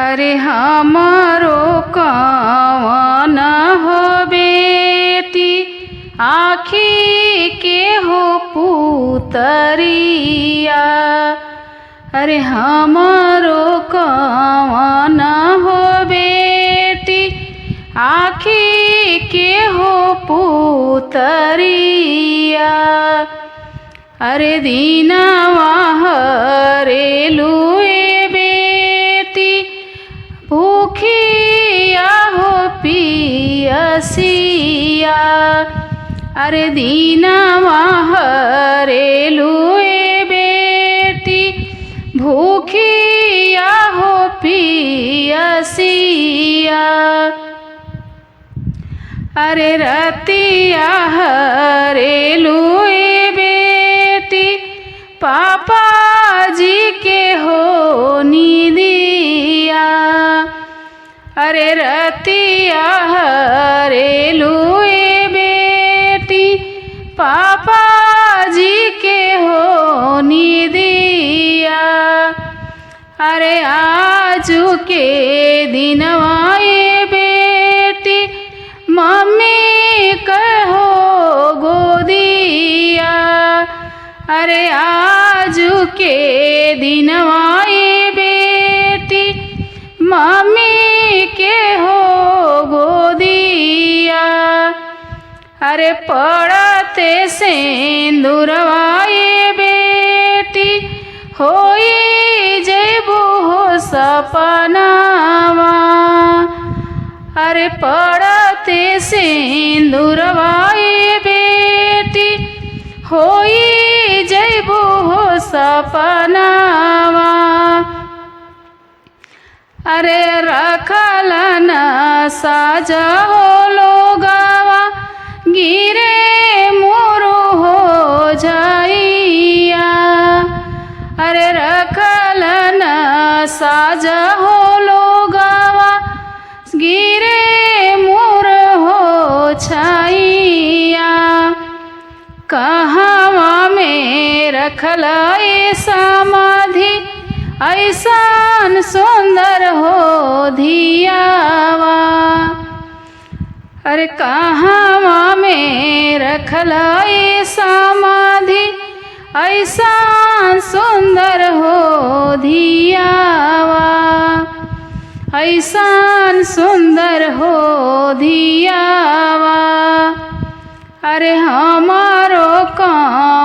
अरे हमारो कवन हो बेटी आँखी के हो पुतरिया। अरे हमारो कवन हो बेटी आँखी के हो पुतरिया। अरे दीनवा हरेलू ए बेटी भूखिया हो पियसिया। अरे दीनवा हरेलू ए बेटी भूखिया हो पियसिया। अरे रतिया हरेलू ए बेटी पापा जी के हो निदिया। अरे रतिया हरेलू ए बेटी पापा जी के हो निदिया। अरे आजू के दिनवा ए बेटी मम्मी कहो गोदिया। अरे आजू के दिनवा ए बेटी मम्मी के हो गोदिया। अरे पड़ते सिंदूरवा ए बेटी होई जैबू हो सपनावा। अरे पड़ते सिंदूरवा ए बेटी होई जैबू हो सपनावा। अरे रखल न साजा हो लोगावा गिरे मोरो हो जाइया। अरे रखल न साजा हो लोगावा गिरे मोर हो छाइया। कहवा में रखल ए समाधि ऐसान सुंदर हो धियावा। अरे कहवा में रखल ए समाधि ऐसान सुंदर हो धियावा। ऐसान सुंदर हो धियावा। अरे हमारो कवन